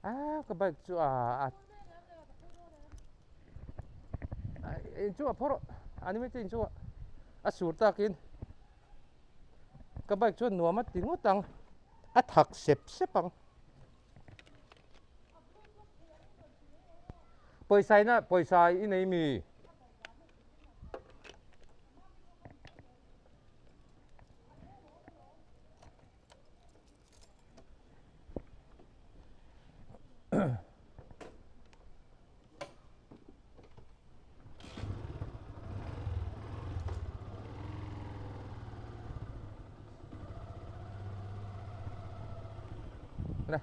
A ka bike chu a a inchungah phawrh rawh a ni mai chu inchungah a sur takin ka bike chuan nuam a ti ngawt ang a thak sep sep ang pawisa ina pawisa i nei mi. Le.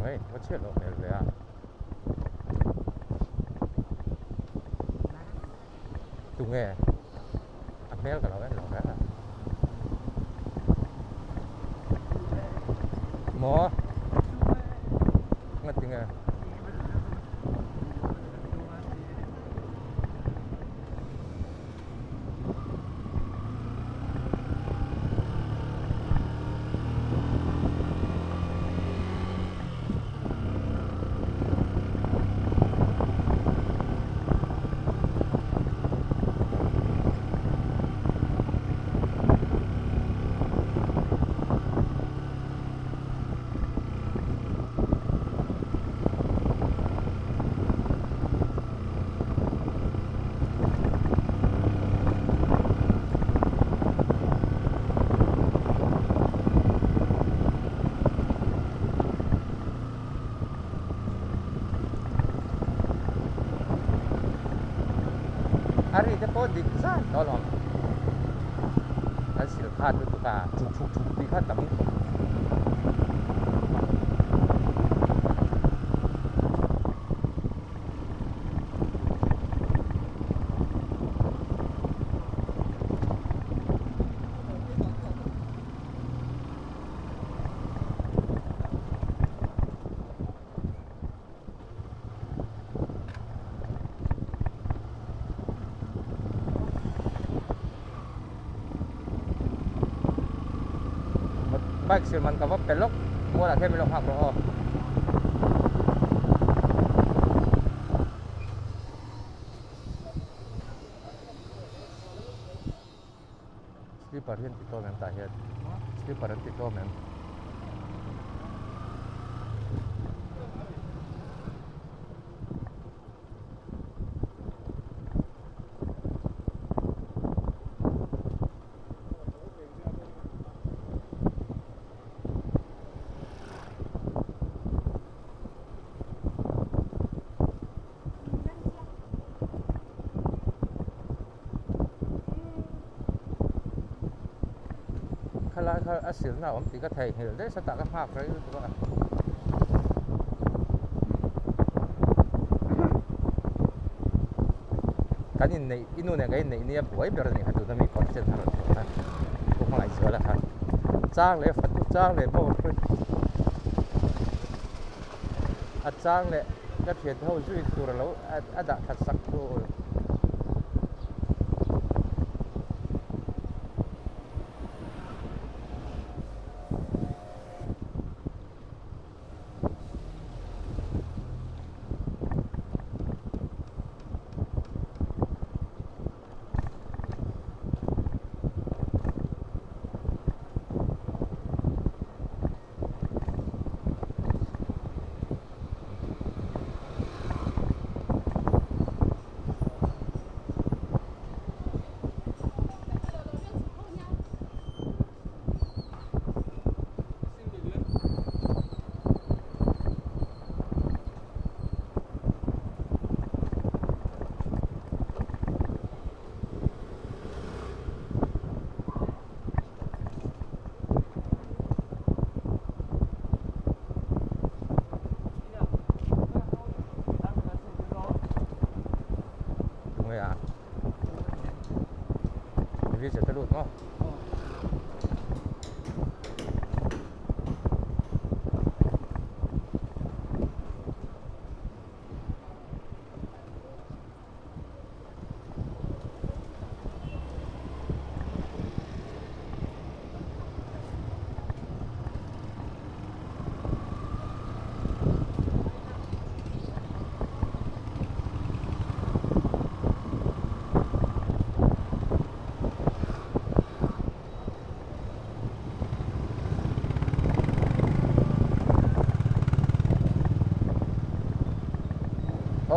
Oi, va chhiat loh hmel ve a. Tunge a hmel ka lo en lo reng a. Maw? Ngati nge? A ri te pawh dik zan tawh alawm an sil khat lutuk a chuk chuk chuk tih kha tam khawp. Bike sil man ka va pe lawk mual ah khian min lo nghak rawh aw. Slipper hi an ti tlawm em tah hian slipper an ti tlawm em. Khalai kha a silna a awm tih ka theihnghilh daih satah ka nghak rei lutuk a. Kan inneih i nu nen kan inneih nia buai ber a nih kha tuna mi kawr chen a rawn chhuak a pu hmangaihzuala kha chang leh fatu chang leh pawh a chang leh ka thiante ho zui tur alo a dah that sak tur.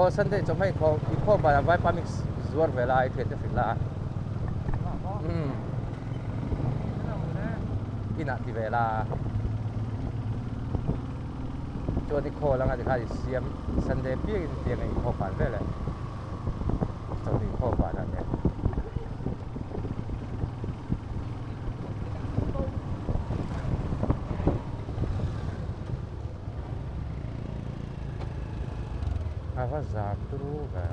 Aw Sunday chawhma inkhawm inkhawm banah vaipa mix zuar ve la i thiante hrilh la. Umm inah ti ve la. Chuan i call anga tikhan i siam Sunday piangin pianga inkhawm ban vel e. Chawhnu inkhawm banah nen. A va zam turu ve.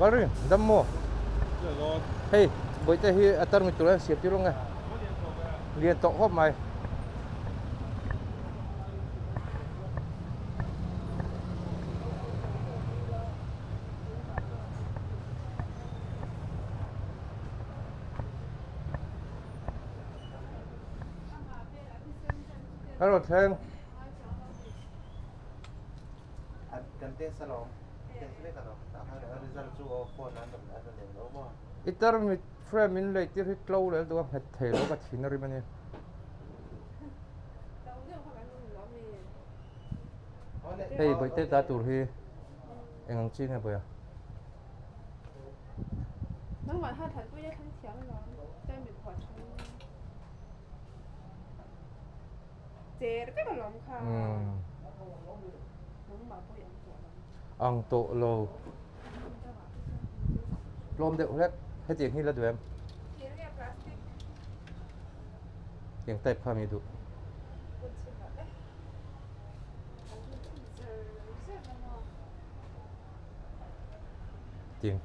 Valrin, dam maw? Hei, bawihte hi a tarmit tur a siam tir ang e. Lian tawh khawp mai. Hello thleng. I tarmit frame in lei tir hi tlo leh duh a nghet thei lo ka thin a rim a ni. Hei bawihte ta tur hi eng ang chi nge bawiha? Ang tawh lo. Tlawm deuh hlek hetiang hi la duh em? Eng type kha mi duh? Tiang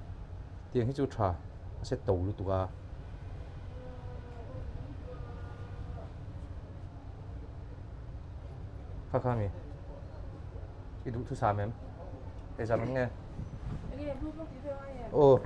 tiang hi chu tha a se to lutuk a. Kha kha mi i duh thusam em? Exam em nge? Aw.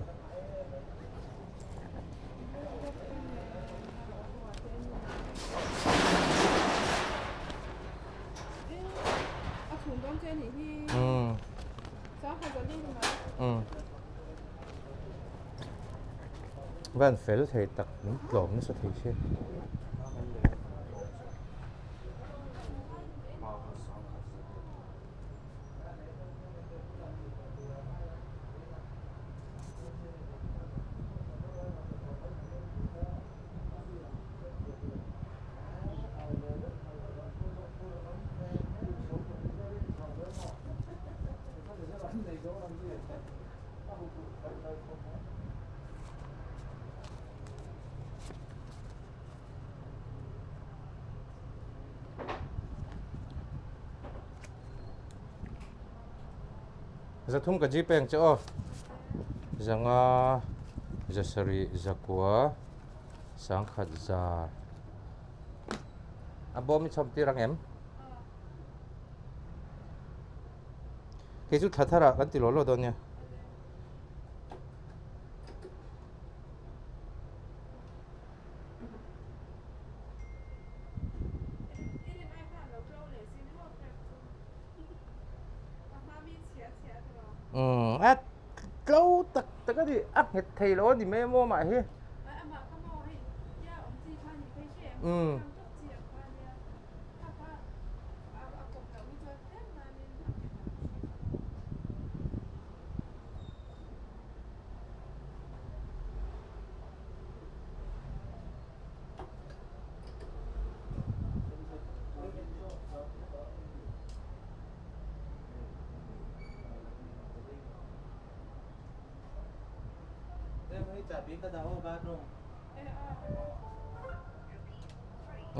Van fel thei tak min tlawm nasa thei si. Zathum ka gpay ang che aw. Zanga zasarih zakua sangkhat za a bawm i chhawm tir ang em? Kei chu thla thar ah kan ti law law dawn nia. Umm a tlo tak tak a ni a nghet thei lo a ni mai maw mah hi. Umm.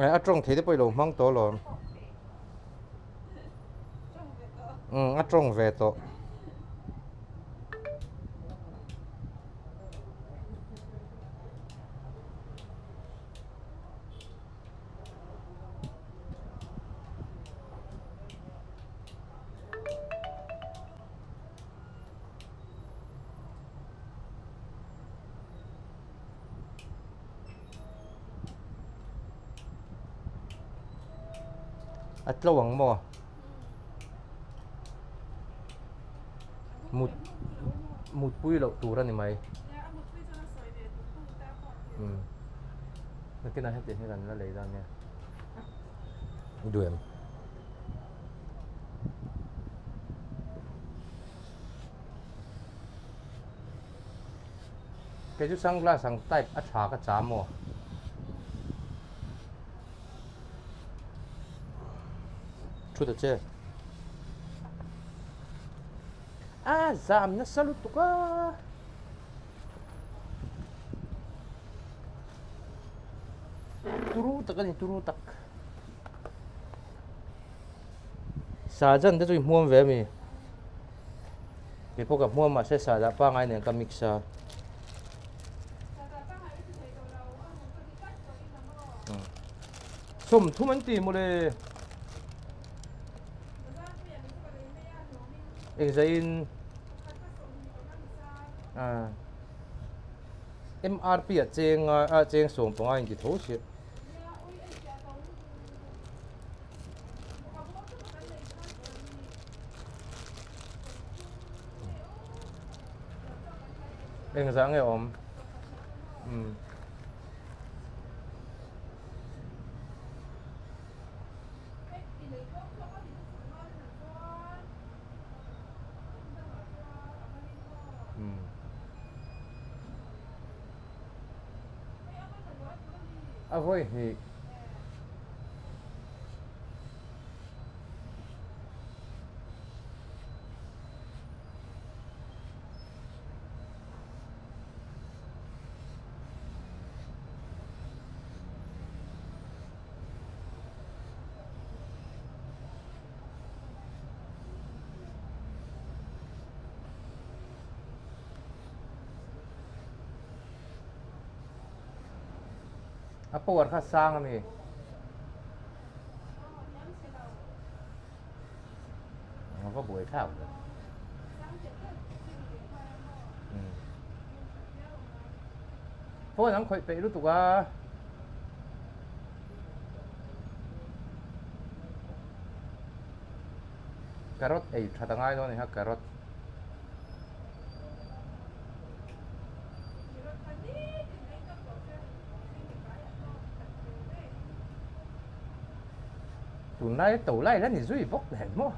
A tawng thei te pawh i lo hmang tawh alawm. Umm a tawng ve tawh. A tlo ang maw? Mut mutpui loh tur a ni mai. Umm nakinah hetiang hi kan la lei dan nia. Duh em? Kei chu sunglass ang type a tha ka cha maw? Thu ta che. A zam nasa lutuk a. Turu tak a ni turu tak. Sajan te chu i hmuam ve a mi? Keipawh ka hmuam mahse sahdah pangngai nen ka mix a. 30 an ti mawle. Engzaiin MRP a cheng a cheng 15 in ti tho sia. Engzah nge awm? Umm. A vawi hnih. A power kha sang a mi. A va buai thlak ve. Phone an khawih peih lutuk a. Carrot ei that a ngai dawn a ni kha carrot. Tunlai to lai la ni zui bawk nen maw.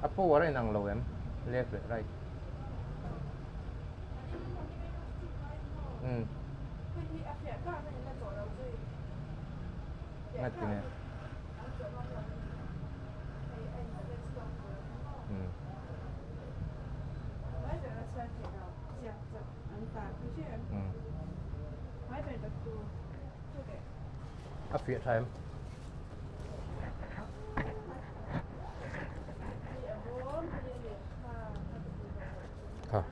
A power a inang lo em? Left leh right. Umm. Ngati nge? Umm. Umm. A fiah tha em? Kha.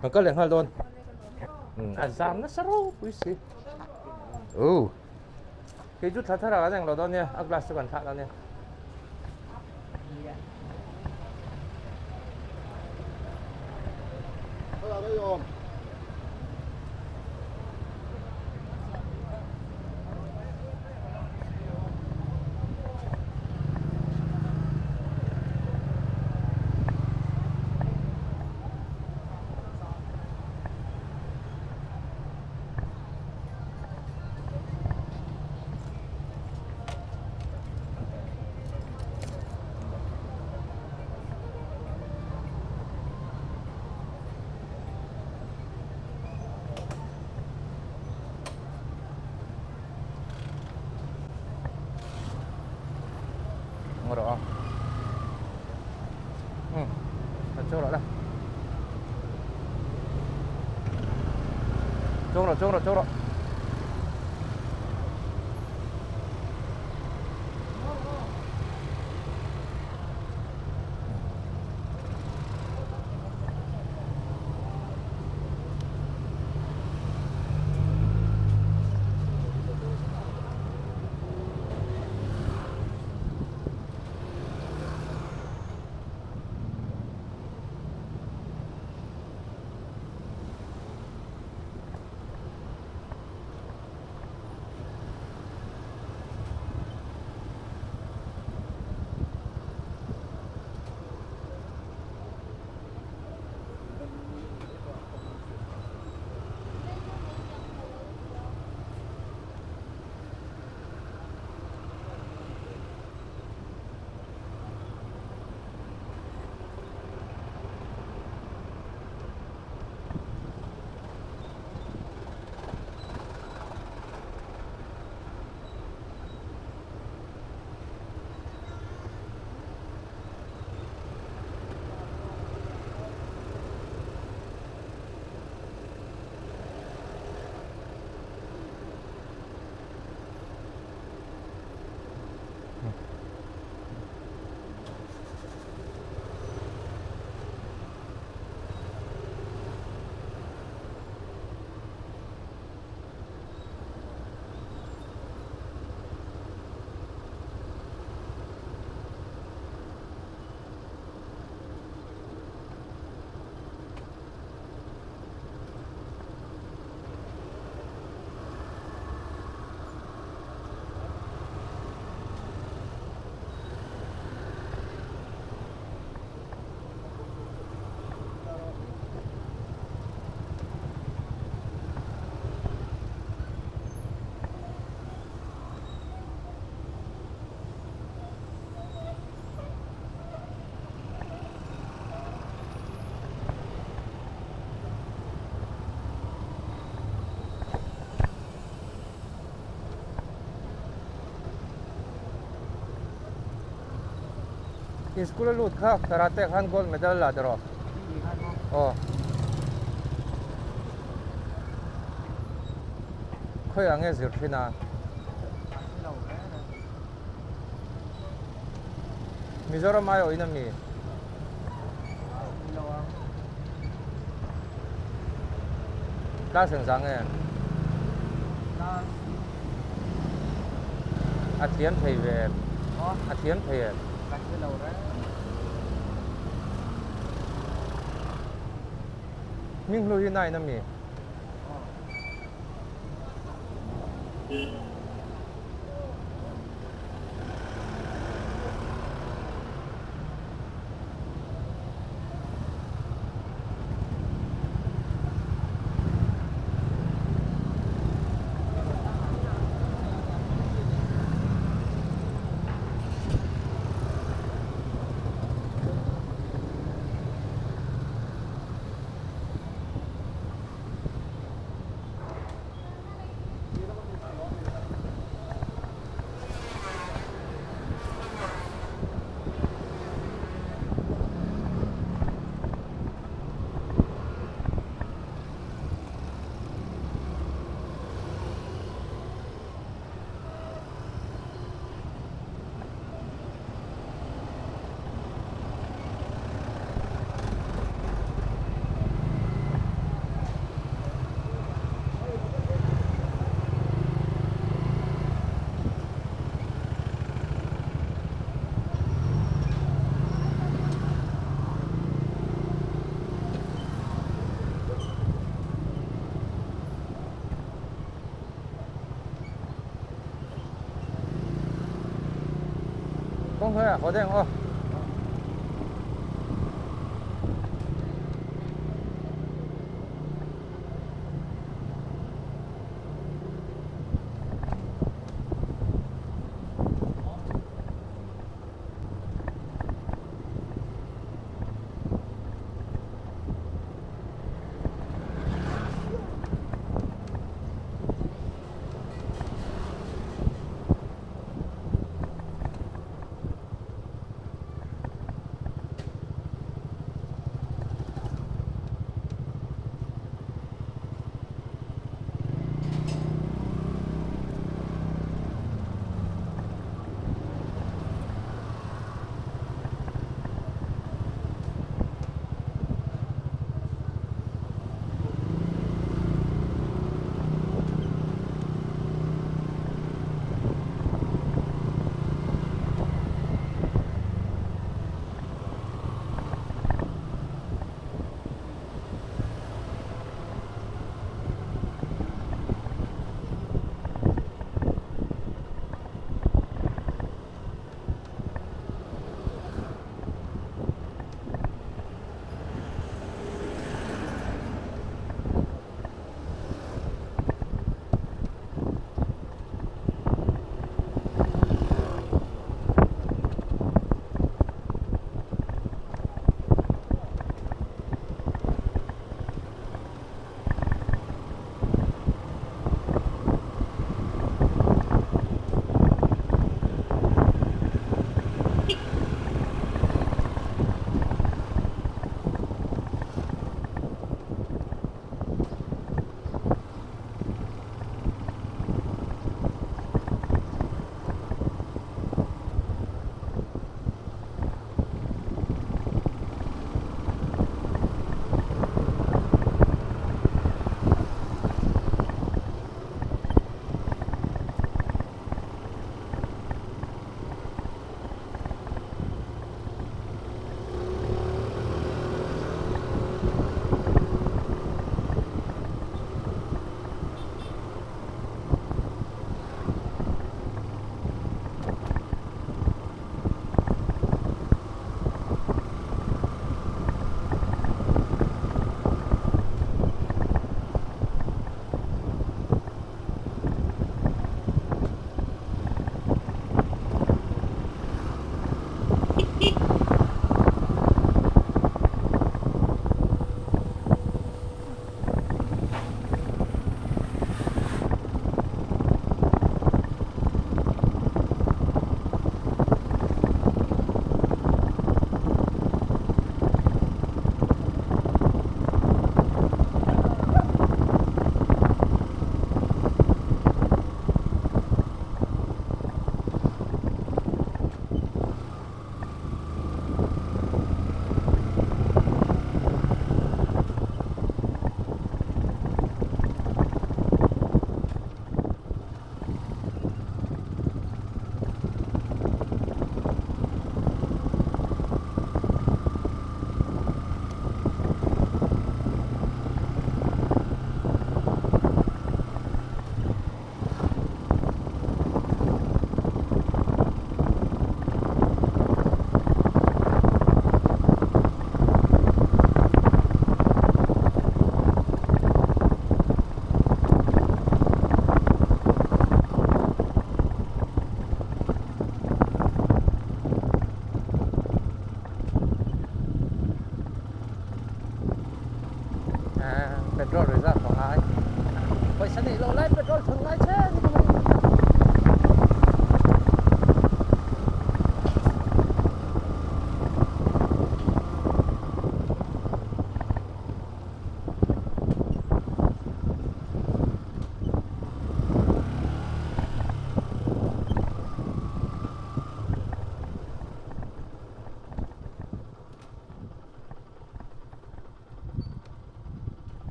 Kan kal leh nghal dawn. A zam nasa ropui si. Oh. Kei chu thla thar ah kan englo dawn nia, a glass chu kan thlah dawn nia. Rawh a. Umm a chuang rawh la. Chuang rawh chuang rawh chuang rawh. In school a lut kha karate khan gold medal la tiraw? Aw. Khawiah nge zir thin a? Mizoram aiawhin a mi? Class engzah nge? A thiam thei ve em? A thiam thei em? Hming hlu hi nine a mi? Kawng hnuaiah haw deng aw.